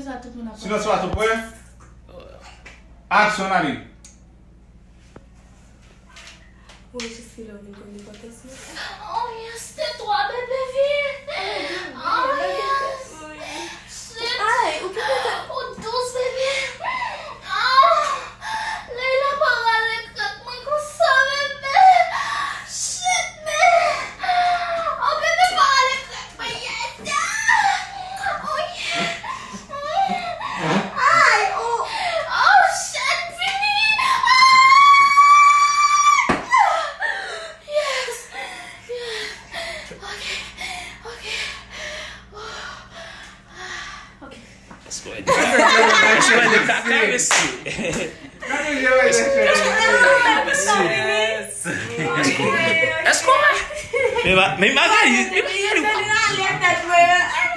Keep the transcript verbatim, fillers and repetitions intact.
Silans, silans, tout moun ap pale. Silans, silans, tout moun ap pale. Aksyon, ale. Ou jis ki lè w vin konn nenpòt kèsyon. Oh yes, te twa bebe vye. Oh yes. Shit. Ay, ou kite tèt. Ou dous bebe. Ah, Leila pa rale krèk mwen konsa bebe. Shit, man. Oh bebe pa rale krèk mwen, yes. Ah, oh yeah. Ay, oh. Oh shit, vini. Ah! Yes. Yes. Ok. Ok. Oh. Ah, ok. Èske w wè de kaka, èske w wè de kaka, mesye? Èske w wè? Men Magali, men Magali, w pa